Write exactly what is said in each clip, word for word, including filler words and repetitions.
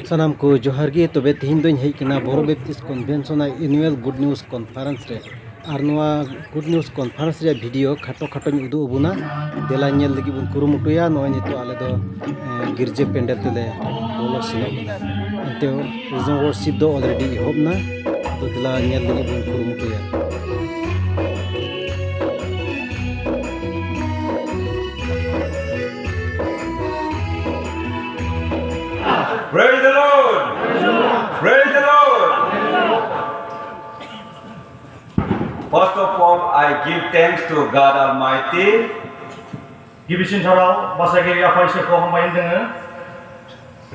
ᱥᱟᱱᱟᱢ ᱠᱚ ᱡᱚᱦᱟᱨ ᱜᱮ᱾ ᱛᱚᱵᱮ ᱛᱮᱦᱮᱧ ᱫᱚᱧ ᱦᱮᱡ ᱠᱟᱱᱟ ᱵᱚᱨᱚ ᱵᱮᱯᱴᱤᱥᱴ ᱠᱚᱱᱵᱷᱮᱱᱥᱚᱱ ᱟᱜ ᱮᱱᱩᱭᱟᱞ ᱜᱩᱰ ᱱᱤᱭᱩᱡ ᱠᱚᱱᱯᱷᱟᱨᱮᱱᱥ ᱨᱮ᱾ ᱟᱨ ᱱᱚᱣᱟ ᱜᱩᱰ ᱱᱤᱭᱩᱡ ᱠᱚᱱᱯᱷᱟᱨᱮᱱᱥ ᱨᱮᱭᱟᱜ ᱵᱷᱤᱰᱤᱭᱳ ᱠᱷᱟᱴᱚ ᱠᱷᱟᱴᱚᱧ ᱩᱫᱩᱜ ᱟᱵᱚᱱᱟ᱾ ᱫᱮᱞᱟ ᱧᱮᱞ ᱞᱟᱹᱜᱤᱫ ᱵᱚᱱ ᱠᱩᱨᱩᱢᱩᱴᱩᱭᱟ᱾ ᱱᱚᱜᱼᱚᱭ ᱱᱤᱛᱚᱜ ᱟᱞᱮ ᱫᱚ, ᱮᱸ, ᱜᱤᱨᱡᱟᱹ ᱯᱮᱱᱰᱮᱞ ᱛᱮᱞᱮ ᱵᱚᱞᱚ ᱥᱮᱱᱚᱜ ᱠᱟᱱᱟ᱾ ᱮᱱᱛᱮ ᱯᱨᱤᱡ ᱮᱱᱰ ᱣᱚᱨᱥᱤᱯ ᱫᱚ ᱚᱞᱨᱮᱰᱤ ᱮᱦᱚᱵ ᱮᱱᱟ᱾ ᱟᱫᱚ ᱫᱮᱞᱟ ᱧᱮᱞ ᱞᱟᱹᱜᱤᱫ ᱵᱚᱱ ᱠᱩᱨᱩᱢᱩᱴᱩᱭᱟ᱾ Praise the Lord! Praise the Lord! First of all, I give thanks to God Almighty. गिबिसिन थाराव बासागिरि आफा इसोरखौ हामबाय होनदों।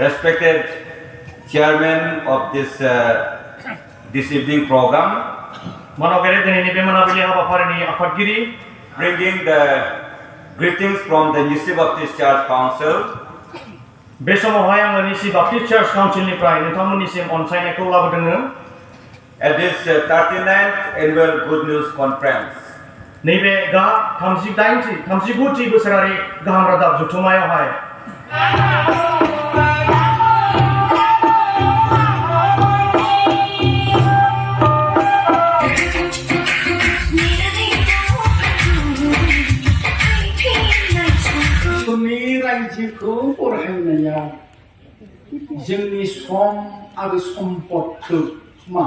Respected chairman of this, uh, this evening program, मानव गेरे दिनैनि बे मोनाबिलि हाबाफारिनि आफादगिरि। Bringing the greetings from the Nyishi Baptist Church Council. बे समावहाय आङो निसि बाप्टिस्ट चार्च काउन्सिलनिफ्राय नोंथांमोननिसिम अनसायनायखौ लाबोदों। At this, uh, thirty-ninth Annual Good News Conference. नैबे गा थामजिदाइनथि, थामजिगुथि बोसोरारि गाहाम रादाब जथुमायावहाय इसोरनि रायजोखौ बरायनाया जोंनि सम आरो सम्पदखौ मा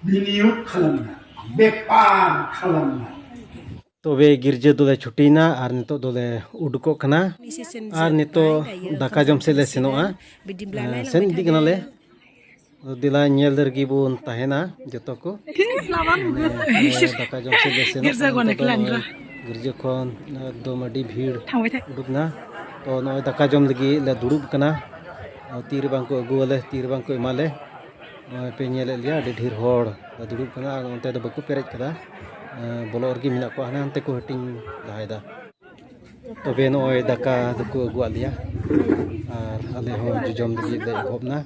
बिनियोग खालामना, बेपार खालामना। ᱛᱚᱵᱮ ᱜᱤᱨᱡᱟᱹ ᱫᱚᱞᱮ ᱪᱷᱩᱴᱤᱭᱮᱱᱟ ᱟᱨ ᱱᱤᱛᱚᱜ ᱫᱚᱞᱮ ᱩᱰᱩᱠᱚᱜ ᱠᱟᱱᱟ᱾ ᱟᱨ ᱱᱤᱛᱚᱜ ᱫᱟᱠᱟ ᱡᱚᱢ ᱥᱮᱫ ᱞᱮ ᱥᱮᱱᱚᱜᱼᱟ᱾ ᱥᱮᱱ ᱤᱫᱤᱜ ᱠᱟᱱᱟᱞᱮ᱾ ᱟᱫᱚ ᱫᱮᱞᱟ ᱧᱮᱞ ᱨᱮᱜᱮ ᱵᱚᱱ ᱛᱟᱦᱮᱱᱟ ᱡᱚᱛᱚ ᱠᱚ᱾ ᱢᱟᱱᱮ, ᱫᱟᱠᱟ ᱡᱚᱢ ᱥᱮᱫ ᱞᱮ ᱥᱮᱱᱚᱜ ᱠᱟᱱᱟ᱾ ᱱᱤᱛᱚᱜ ᱫᱚ ᱱᱚᱜᱼᱚᱭ ᱜᱤᱨᱡᱟᱹ ᱠᱷᱚᱱ ᱮᱠᱫᱚᱢ ᱟᱹᱰᱤ ᱵᱷᱤᱲ ᱩᱰᱩᱠ ᱮᱱᱟ᱾ ᱛᱚ ᱱᱚᱜᱼᱚᱭ ᱫᱟᱠᱟ ᱡᱚᱢ ᱞᱟᱹᱜᱤᱫ ᱞᱮ ᱫᱩᱲᱩᱵ ᱠᱟᱱᱟ᱾ ᱟᱨ ᱛᱤᱨᱮ ᱵᱟᱝ ᱠᱚ ᱟᱹᱜᱩᱣᱟᱞᱮ, ᱛᱤᱨᱮ ᱵᱟᱝ ᱠᱚ ᱮᱢᱟᱞᱮ᱾ ᱱᱚᱜᱼᱚᱭ ᱯᱮ ᱧᱮᱞᱮᱫ ᱞᱮᱭᱟ, ᱟᱹᱰᱤ ᱰᱷᱮᱨ ᱦᱚᱲ ᱞᱮ ᱫᱩᱲᱩᱵ ᱠᱟᱱᱟ ᱟᱨ ᱚᱱᱛᱮ ᱫᱚ ᱵᱟᱠᱚ ᱯᱮᱨᱮᱡ ᱠᱟᱫᱟ᱾ ᱮᱸ, ᱵᱚᱞᱚᱜ ᱨᱮᱜᱮ ᱢᱮᱱᱟᱜ ᱠᱚᱣᱟ, ᱦᱟᱱᱮ ᱦᱟᱱᱛᱮ ᱠᱚ ᱦᱟᱹᱴᱤᱧ ᱞᱟᱦᱟᱭᱮᱫᱟ᱾ ᱛᱚᱵᱮ ᱱᱚᱜᱼᱚᱭ ᱫᱟᱠᱟ ᱫᱚᱠᱚ ᱟᱹᱜᱩᱣᱟᱫ ᱞᱮᱭᱟ ᱟᱨ ᱟᱞᱮ ᱦᱚᱸ ᱡᱚᱡᱚᱢ ᱞᱟᱹᱜᱤᱫ ᱞᱮ ᱮᱦᱚᱵ ᱮᱱᱟ᱾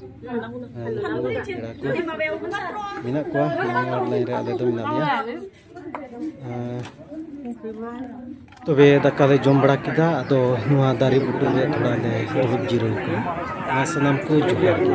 ᱟᱨ ᱱᱩᱠᱩ ᱯᱮᱲᱟ ᱠᱚ ᱢᱮᱱᱟᱜ ᱠᱚᱣᱟ, ᱱᱚᱣᱟ ᱞᱟᱭᱤᱱ ᱨᱮ ᱟᱞᱮ ᱫᱚ ᱢᱮᱱᱟᱜ ᱞᱮᱭᱟ᱾ ᱟᱨ ᱛᱚᱵᱮ ᱫᱟᱠᱟ ᱞᱮ ᱡᱚᱢ ᱵᱟᱲᱟ ᱠᱮᱫᱟ, ᱟᱫᱚ ᱱᱚᱣᱟ ᱫᱟᱨᱮ ᱵᱩᱴᱟᱹ ᱨᱮ ᱛᱷᱚᱲᱟ ᱞᱮ ᱫᱩᱲᱩᱵ ᱡᱤᱨᱟᱹᱣ ᱠᱟᱱᱟ᱾ ᱟᱨ ᱥᱟᱱᱟᱢ ᱠᱚ ᱡᱚᱦᱟᱨ ᱜᱮ᱾